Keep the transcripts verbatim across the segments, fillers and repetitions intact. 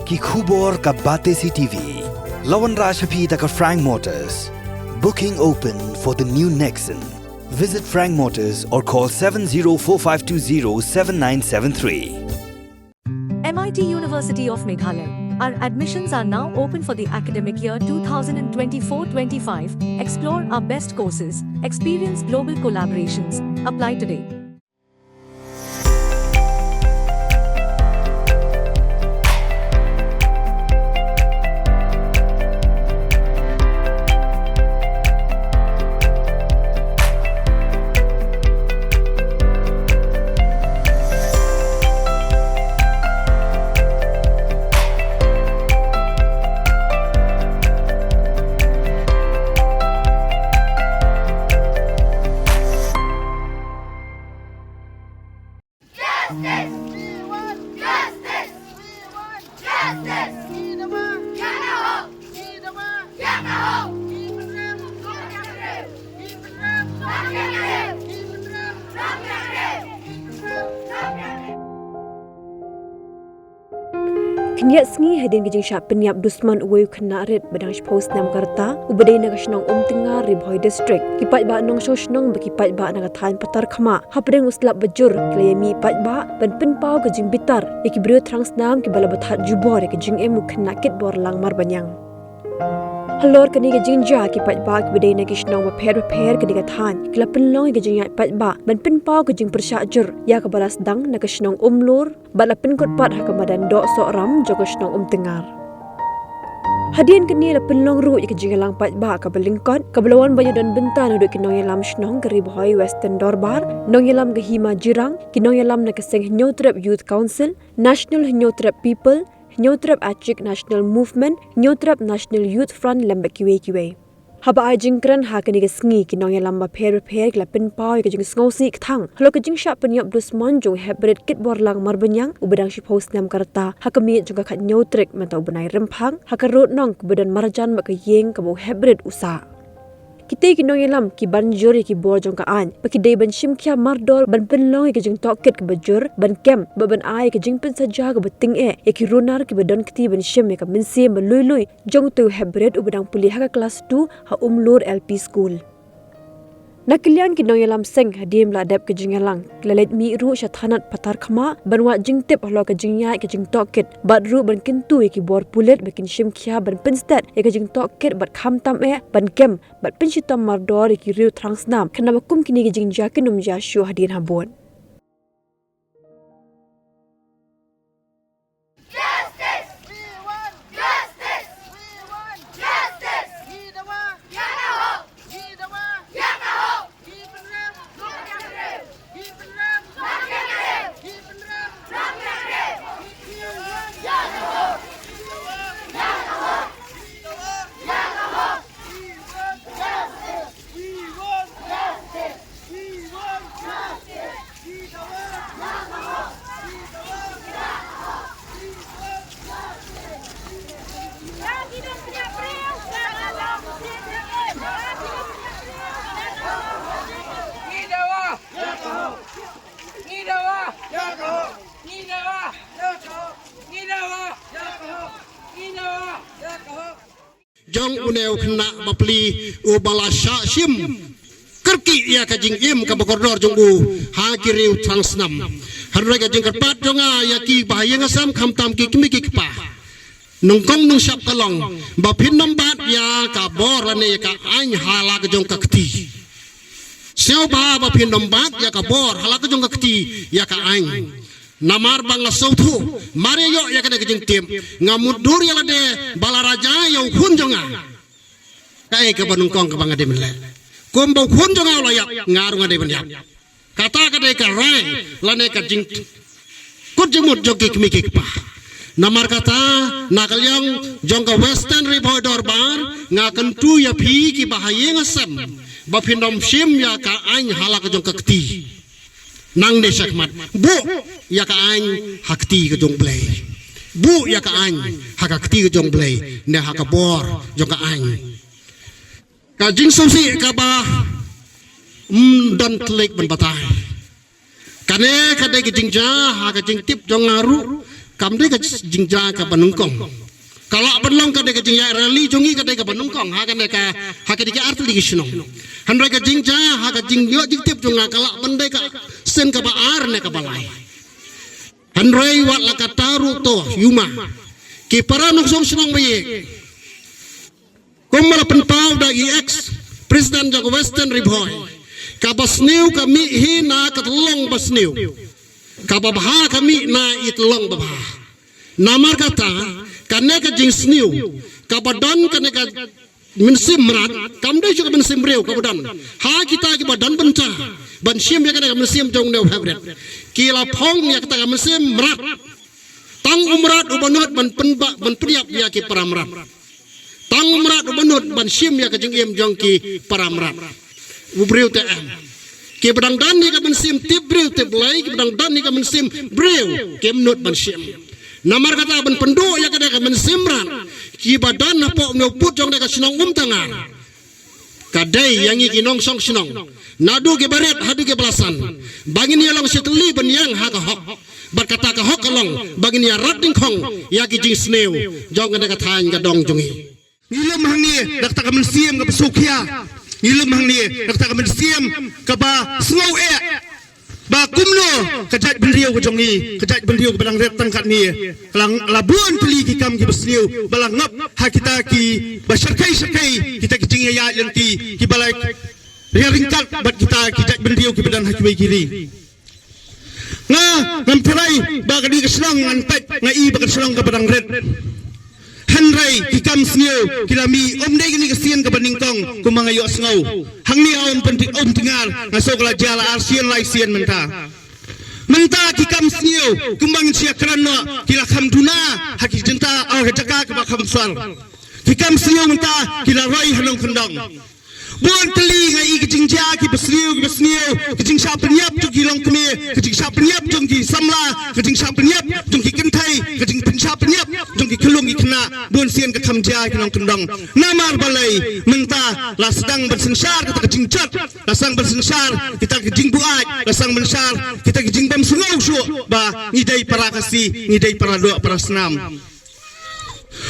Ki khubor ka Batesi T V. La wanrah sha phi da ka Frank Motors. Booking open for the new Nexon. Visit Frank Motors or call seven zero four five two zero seven nine seven three. M I T University of Meghalaya. Our admissions are now open for the academic year twenty twenty-four twenty-five. Explore our best courses, experience global collaborations. Apply today. Justice! We want justice! We want justice! Ngi dei ban ïa ka hok! Ngi dei ban ïa ka hok! Ngi pynrem! Ngi pynrem! Ngi pynrem! Ngi pynrem! Khyndiat sngi hadien ka jingshah pynïap dusmon uwei u khynnah rit ba dang shiphew snem ka rta, uba dei na ka shnong Umtngar, Ri Bhoi District, ki paidbah nongshong shnong bad ki paidbah na ka thaiñ Patharkhmah, hapdeng u slap ba jur, ki la ïamih paidbah ban pynpaw ka jingbitar ïa ki briew thrang snam kiba la bthah jubor ïa ka jingim u khynnah kit bor lang Marbaniang. Halor kane ka jingjia, ki paidbah kiba dei na ki shnong bapher bapher kane ka thaiñ ki la pynlong ïa ka jingïaid paidbah ban pynpaw ka jingpyrshah jur ïa kaba la sdang na ka shnong Umlur, bad la pynkut pat ha ka madan Dohsohram jong ka shnong Umtngar. Hadien kane la pynlong ruh ïa ka jingïalang paidbah kaba lyngkot, kaba la wan ban ïadon bynta naduh ki nongïalam shnong ka Ri Bhoi Western Dorbar, nongïalam ka Hima Jirang, ki nongïalam na ka seng Hynñiewtrep Youth Council, National Hynñiewtrep People, Hynñiewtrep Achik National Movement, Hynñiewtrep National Youth Front lem bad kiwei kiwei. Haba ai jingkren ha kane ka sngi, ki nongïalam bapher bapher ki la pynpaw ïa ka jingsngewsih kthang halor ka jingshah pynïap dusmon jong u heprit kit bor lang Marbaniang uba dang shiphew snem ka rta ha ka miet jong ka khathynñiew tarik mynta u bnai Rymphang, ha ka rud nong kaba don marjan bad ka ïing kaba u heprit u sah. Kitei ki nongïalam ki ban jur ïa ki bor jong ka aiñ ba ki dei ban shim khia mardor ban pynlong ïa ka jingtohkit kaba jur, ban kem bad ban ai ïa ka jingpynsajia kaba tyngeh ïa ki runar kiba don kti ban shim ïa ka mynsiem ba lui lui jong utei u heprit uba dang pule ha ka klas two ha Umlur L P School. Na ka liang ki nongïalam seng, hadien ba la dep ka jingïalang, ki la leit mih ruh sha thanat Patharkhmah ban wad jingtip halor ka jingïaid ka jingtohkit, bad ruh ban kyntu ïa ki bor pulit ba kin shim khia ban pynsted ïa ka jingtohkit bad khamtam eh ban kem bad pynshitom mardor ïa ki riew thrang snam, khnang ba kum kine ki jingjia kin ym jia shuh hadien habud. Justice! We want justice! We want justice! Ngi dawa ïa ka hok! Ngi dawa ïa ka hok! Ngi pynrem! Ngi pynrem! Ngi pynrem! Ngi pynrem! Ngi pynrem! Ngi pynrem! Ngi dawa ïa ka hok! Ngi dawa ïa ka hok! Ngi dawa ïa ka hok! We want justice! We want justice! We want justice! Jong une u khynnah bapli uba la shah shim kyrkieh ïa ka jingim kaba kordor jong u ha ki riew thrang snam. Hynrei ka jingkyrpad jong nga ïa ki bahaïing hasem khamtam ki kmie ki kpa, nyngkong nyngshap ka long ba phin nym bat ïa ka bor lane ïa ka aiñ ha la ka jong ka kti. Sngewbha ba phin nym bat ïa ka bor ha la ka jong ka kti ïa ka aiñ. Namar ba nga sngewthuh, mar ïa ïoh ïa kane ka jingtip, nga mutdur ïa lade ba lada jia ïa u khun jong nga, kaei kaba nyngkong kaba nga dei ban leh? Kumba u khun jong nga u la ïap, nga ruh nga dei ban ïap. Kata ka dei ka rai lane ka jingkut jingmut jong ki kmie ki kpa. Namar kata, na ka liang jong ka Western Ri Bhoi Dorbar, nga kyntu ïa phi ki bahaïing hasem ba phin nym shim ïa ka aiñ ha la ka jong ka kti. Nangne shakhmat, buh ïa ka aiñ ha kti ka jong U Blei. Buh ïa ka aiñ ha ka kti ka jong U Blei, ne ha ka bor jong ka aiñ. Ka jingsngewsih kaba ym don thylliej ban batai. Kane ka dei ka jingjia ha ka jingtip jong nga ruh, Kam dei ka jingjia kaba nyngkong. Ka lah ban long ka dei ka jingïaid rally jong ngi ka dei kaba nyngkong ha kane ka, ha kane ka artylli ki shnong. Hynrei ka jingjia ha ka jingïoh jingtip jong nga ka lah ban dei ka sien kaba ar ne kaba lai. Hynrei wat la katta ruh to, ïa ma ki para nongshong shnong ba ïeit, kumba la pynpaw da i ex president jong Western Ri Bhoi, kaba sniew ka mih hi na ka tyllong ba sniew, kaba bha ka mih na i tyllong ba bha. Namar kata, kane ka jingsniew kaba don, kane ka mynsiem mrad, kam dei shuh ka mynsiem briew kaba don ha kita kiba don bynta ban shim ïa kane ka mynsiem jong une u heh bret. Ki la phong ïa kata ka mynsiem mrad. Tang u mrad uba nud ban pynbha, ban pynïap ïa ki para mrad. Tang u mrad uba nud ban shim ïa ka jingim jong ki para mrad. U briew te em. Kiba dang don ïa ka mynsiem tip briew tip Blei, kiba dang don ïa ka mynsiem briew kim nud ban shim. Namar kata ban pynduh ïa kane ka mynsiem mrad, kiba don hapoh une u pud jong kane ka shnong Umtangar, ka dei ïa ngi ki nongshong shnong, naduh kiba rit haduh kiba la san, ba ngin ïa long shi tylli ban ïeng ha ka hok. Bad kata ka hok ka long ba ngin ïa rat dyngkhong ïa ki jingsniew jong kane ka thaiñ ka dong jong ngi. Ngi lum hangne da kata ka mynsiem kaba sngewkhia. Ngi lum hangne da kata ka mynsiem kaba sngew eh ba kumno ka jaitbynriew ka jong ngi, ka jaitbynriew kaba dang rit tang katne, ka la, la bun tylli ki kam kiba sniew ba la ngop ha kita kiba shyrkhei shyrkhei, kita ki jingïaid lynti kiba la ïa ryngkat bad kita ki jaitbynriew kiba don ha kiwei ki ri. Nga, ngam tharai ba kane ka shnong ngan peit, nga i ba ka shnong kaba dang rit. Hynrei ki kam sniew ki la mih, ym dei kane ka sien kaba nyngkong kumba nga ïohsngew. Hangne ha Umtyngar, Umtyngar nga sngew ka la jia la ar sien lai sien mynta. Mynta ki kam sniew kumba ngin sa ïakren noh, ki la kham duna ha ki jaka, ha ka jaka kaba kham sar. Ki kam sniew mynta ki la roi ha nongkyndong. Bun tylli nga i ki jingjia kiba sniew, kiba sniew, ki jingshah pynïap jong ki longkmie, ki jingshah pynïap jong ki samla, ki jingshah pynïap jong ki kynthei, ki jingshah pynïap jong ki khyllung ki khynnah. Bun sien ka kham jia ki nongkyndong. Namar balei? Mynta la sdang ban synshar kita ki jingjot, la sdang ban synshar kita ki jingbuaid, la sdang ban synshar kita ki jingbym sngew shuh ba ngi dei para Khasi, ngi dei para doh para snam.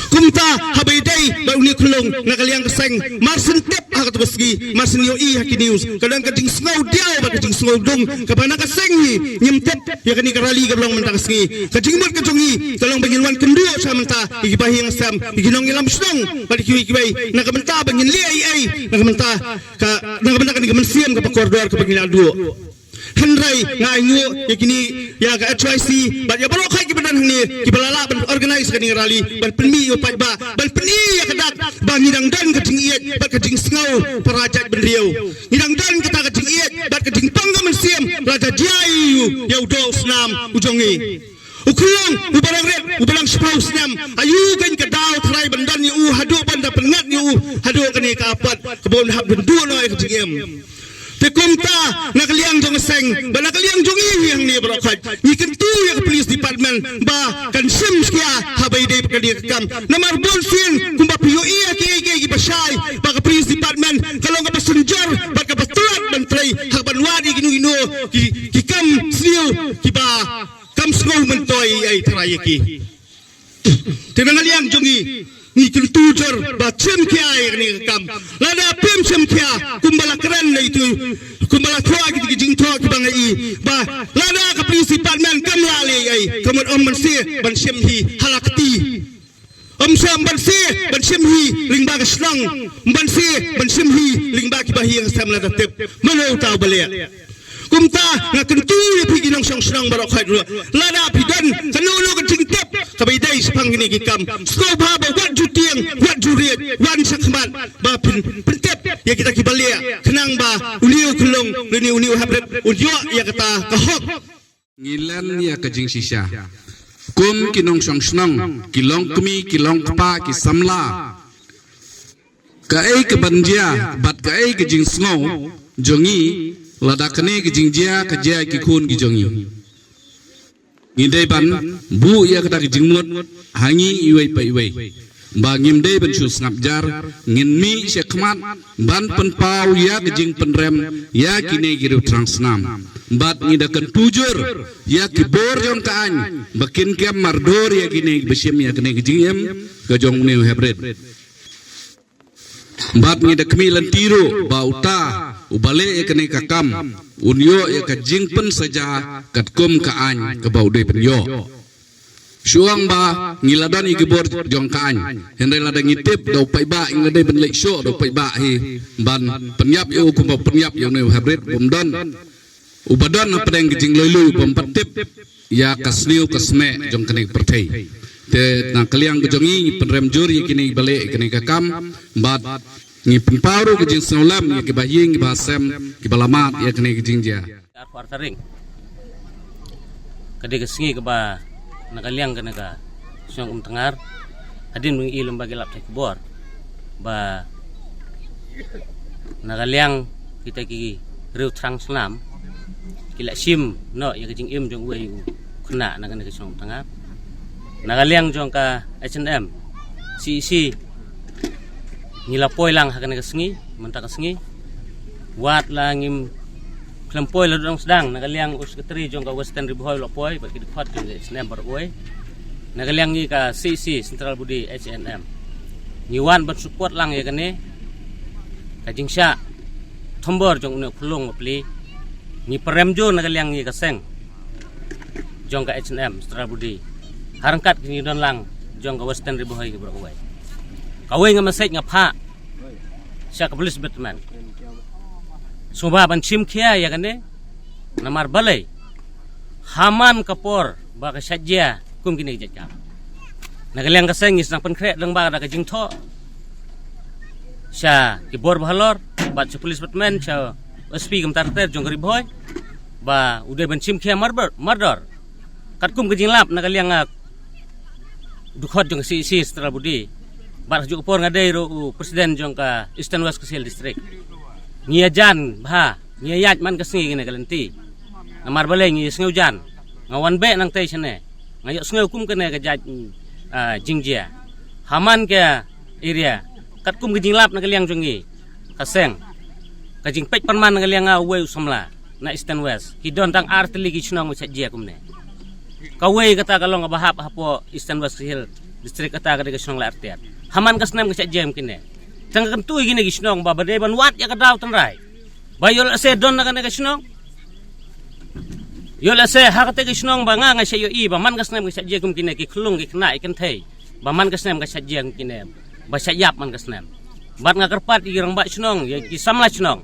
Kumta haba ïadei bad une u khyllung, na ka liang ka seng mar shen tip ha katu ka sngi, mar shen ïohi ha ki news, ka don ka jingsngew diaw bad ka jingsngew dung kaba na ka seng hi ngim tip ïa kane ka rally kaba long mynta ka sngi. Ka jingmut ka jong ngi ka long ba ngin wan kynduh sha mynta ïa ki bahaïing hasem, ïa ki nongïalam shnong bad ïa kiwei kiwei na ka bynta ba ngin leh ei ei na ka bynta ka, na ka bynta kane ka mynsiem kaba kordor kaba ngin ïa duh. Hynrei nga ainguh ïa kine, ïa ka H Y C bad ïa baroh khoit kiba don hangne kiba la lah ban organise kane ka rally, ban pynmih ïa u paidbah, ban pyni ïa ka dak ba ngi dang don ka jingïeit bad ka jingsngew para jaitbynriew. Ngi dang don kata ka jingïeit bad ka jingpang ka mynsiem lada jia ïa u, ïa u doh u snam u jong ngi. U khyllung uba dang rit, uba dang shiphew snem, aïu kein ka daw tharai ban don ïa u haduh ban da pynngat ïa u haduh kane ka apot kaba un hap ban duh noh ïa ka jingim. Te kumta na ka liang jong ka seng bad na ka liang jong ngi hangne baroh khoit, ngi kyntu ïa ka police department ba kan shim khia haba ïadei bad kane ka kam. Namar bun sien kumba phi ïohi ha kiei kiei kiba shai ba ka police department ka long kaba synjor bad kaba tlot ban trei ha ban wad ïa kino kino ki, ki kam sniew kiba kam sngew myntoi ei ei tharai ïa ki. Te na ka liang jong ngi, ngi kyntu jur ba shim khia ïa kane ka kam. Lada phim shim khia kumba la kren na itu, kumba la thoh kiti ki jingthoh kiba nga i ba lada ka police department kam lah leh ei ei, ka mut ym banse ban shim hi ha la kti. Ym shym banse ban shim hi lyngba ka shnong, ym banse ban shim hi lyngba ki bahaïing hasem lada tip. Mano uta uba leh? Kumta nga kyntu ïa phi ki nongshong shnong baroh khoit ruh, lada phi don kano kano ka jingtip kaba ïadei shaphang kine ki kam, sngewbha ba wat ju tieng, wat ju riej, wan sha khmat ba phin pyntip ïa kita kiba leh, khnang ba une u khyllung lane une u heh bret un ïoh ïa kata ka hok. Ngi len ïa ka jingshisha kum ki nongshong shnong, ki longkmie, ki longkpa, ki samla. Kaei kaban jia bad kaei ka jingsngew jong ngi lada kane ka jingjia ka jia ïa ki khun ki jong ngi? Ngi dei ban buh ïa kata ka jingmut ha ngi iwei pa iwei. ba ngim dei ban shu sngap jar, ngin mih sha khmat ban pynpaw ïa ka jingpynrem ïa kine ki riew thrang snam. Bad ngi da kyntu jur ïa ki bor jong ka aiñ ba kin kem mardor ïa kine ba shim ïa kine ki jingim ka jong une u heprit. Bad ngi da khmih lynti ruh ba uta uba leh ïa kane ka kam un ïoh ïa ka jingpynsaja katkum ka aiñ kaba u dei ban ïoh. Shuh ba ngi la don ïa ki bor jong ka aiñ, hynrei lada ngi tip da u paidbah, ngi la dei ban leit shuh da u paidbah hi ban pynïap ïa u kumba pynïap ïa une u heprit, bym don uba don hapdeng ka jinglui lui bym pat tip ïa ka sniew ka smeh jong kane ka pyrthei. Te na ka liang ka jong ngi, ngi pynrem jur ïa kine ba leh ïa kane ka kam, bad ngi pynpaw ruh ka jingsngewlem ïa kiba ïing kiba sem kiba la mad ïa kane ka jingjia. Arphew ar tarik, ka dei ka sngi kaba na ka liang kane ka shnong Umtngar, hadien ba ngi i lem ba ki lap thait khubor ba na ka liang kita ki riew thrang snam ki la shim noh ïa ka jingim jong uwei u khynnah na kane ka shnong Umtngar. Na ka liang jong ka H N M, C E C, ngi la poi lang ha kane ka sngi, mynta ka sngi. Wat la ngim khlem poi la dang sdang, na ka liang u secretary jong ka Western Ri Bhoi u la poi bad ki dkhot jong ka H N M baroh kawei. Na ka liang ngi ka C E C, Central Body, H N M, ngi wan ban support lang ïa kane ka jingshah thombor jong une u khyllung bapli. Ngi pynrem jur na ka liang ngi ka seng jong ka H N M, Central Body, ha ryngkat ki ngi don lang jong ka Western Ri Bhoi ki baroh kawei. Kawei nga message nga phah sha ka police department sngewbha ban shim khia ïa kane, namar balei, ha man ka por ba ka shah jia kum kine ki jait kam, na ka liang ka seng ngi sdang pynkhreh lyngba da ka jingthoh sha ki bor ba halor bad sha police department, sha S P kumta ter ter jong ka Ri Bhoi, ba u dei ban shim khia mardor, mardor katkum ka jinglap na ka liang nga dkhot jong ka C E C Central Body. Bad ha kajuh ka por nga dei ruh u president jong ka Eastern West Khasi Hills District. Ngi ïajan bha, ngi ïaid man ka sngi kane ka lynti. Namar balei, ngi ïa sngew jan. Nga wan beh nangtei shane, nga ïohsngew kum kane ka jait, ah, jingjia ha man ka area. Katkum ka jinglap na ka liang jong ngi ka seng, ka jingpeit pynman na ka liang nga uwei u samla na Eastern West, ki don tang ar tylli ki shnong ba shah jia kumne. Kawei kata ka long kaba hap hapoh Eastern West Khasi Hills District, kata ka dei ka shnong Laitartiat. Ha man ka snem ka shah jia kum kine. Tang ka kyntu ïa kine ki shnong ba, ba dei ban wad ïa ka daw tynrai ba ïoh lehse don na kane ka shnong. Ïoh lehse ha kata ka shnong ba nga, nga shah ïohi ba man ka snem ka shah jia kum kine, ki khyllung, ki khynnah, ki kynthei, ba man ka snem ka shah jia kum kine, ba shah ïap man ka snem. Bad nga kyrpad ïa ki rangbah shnong, ïa ki samla shnong,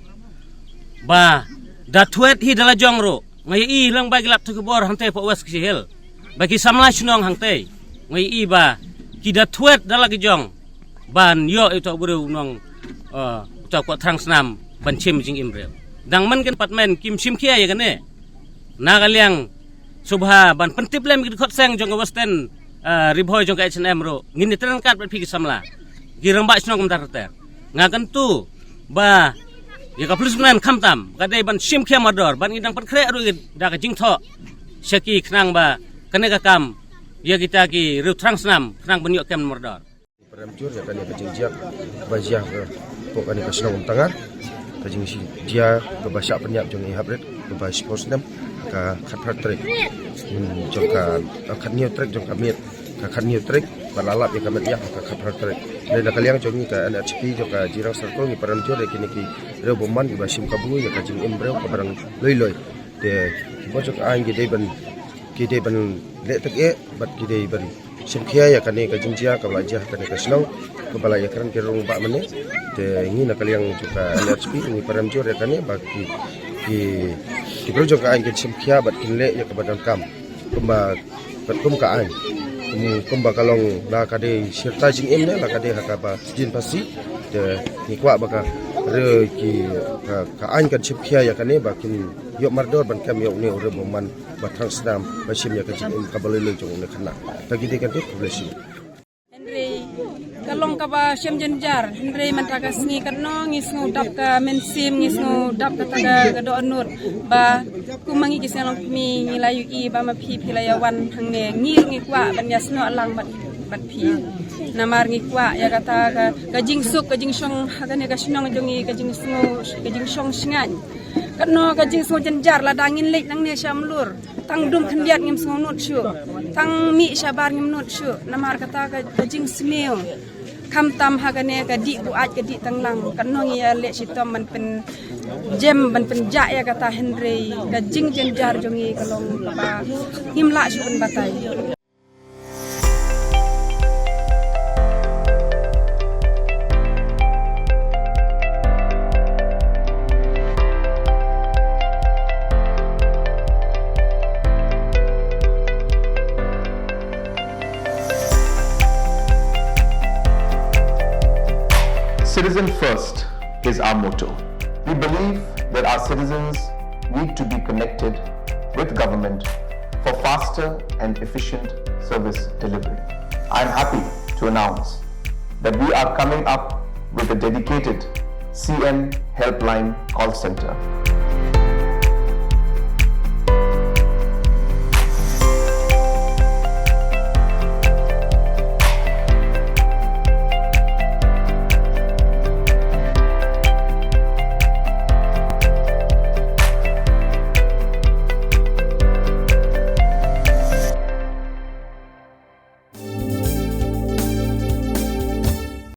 ba da thwet hi da la jong ruh. Nga ïohi lyngba ki lap thait khubor hangtei hapoh West Khasi Hills ba ki samla shnong hangtei, nga ïohi ba ki da thwet da la ki jong ban ïoh ïa uta u briew u nong, eh, uta u koh thrang snam ban shim jingim briew. Dang man ka department kim shim khia ïa kane. Na ka liang sngewbha ban pyntip lem ki dkhot seng jong ka Western, eh, Ri Bhoi jong ka H N M ruh, ngin ïatreilang kat bad phi ki samla, ki rangbah shnong kumta ter ter. Nga kyntu ba ïa ka police man khamtam ka dei ban shim khia mardor, ban ngi dang pynkhreh ruh da ka jingthoh sha ki khnang ba kane ka kam ïa kita ki riew thrang snam khnang ban ïoh kem mardor. Pynrem jur ïa kane ka jingjia ba jia hapoh kane ka shnong Umtngar, ka jingjia kaba shah pynïap jong i haprit kaba shiphew snem, ka khatphra tarik, hmm, jong ka, ka khathynñiew tarik jong ka miet, ka khathynñiew tarik ba la lap ïa ka met ïap, ka khatphra tarik. Dei na ka liang jong ngi ka N H P jong ka Jirang Circle, ngi pynrem jur ïa kine ki riew bymman kiba shim kabu ïa ka jingim briew kaba dang lui lui. Te ki bor jong ka aiñ ki dei ban, ki dei ban leh tak eh bad ki dei ban shim khia ïa kane ka jingjia kaba la jia ha kane ka shnong kaba la ïakren ki rangbah mynne. Te ngi na ka liang jong ka N H P ngi pynrem jur ïa kane ba ki, ki, ki briew jong ka aiñ kin shim khia bad kin leh ïa kaba donkam kumba, bad kum ka aiñ, kum, kumba ka long, la ka dei shirta jingim ne la ka dei ha kaba jin phasi. Te ngi kwah ba ka re ki, ka, ka aiñ kan shim khia ïa kane ba kin ïoh mardor ban kem ïa une u riew bymman ba thrang snam ba shim ïa ka jingim kaba lui lui jong une khynnah. Ta ki dei kan dei khublei shibun. Hynrei ka long kaba shem jynjar, hynrei mynta ka sngi katno ngi sngew dap ka mynsiem, ngi sngew dap kata ka, ka dohnud ba kum ma ngi ki seng long kmie ngi la ïohi ba ma phi phi la ïa wan hangne, ngi ruh ngi kwah ban ïa snoh lang bad Bad phi. Namar ngi kwah ïa kata ka, ka jingsuk, ka jingshong, ha kane ka shnong jong ngi, ka jingsngew, ka jingshong shngain. Katno ka jingsngew jynjar lada ngin leit nangne sha Mlur. Tang dum khyndiat ngim sngew nud shuh. Tang mih shabar ngim nud shuh. Namar kata ka, ka jingsniew. Khamtam ha kane ka dih buaid ka dih tanglang. Katno ngi ïaleh shitom ban pynjem ban pynjah ïa kata hynrei ka jingjynjar jong ngi ka long ba ngim lah shuh ban batai. Citizen First is our motto. We believe that our citizens need to be connected with government for faster and efficient service delivery. I am happy to announce that we are coming up with a dedicated C M Helpline call center.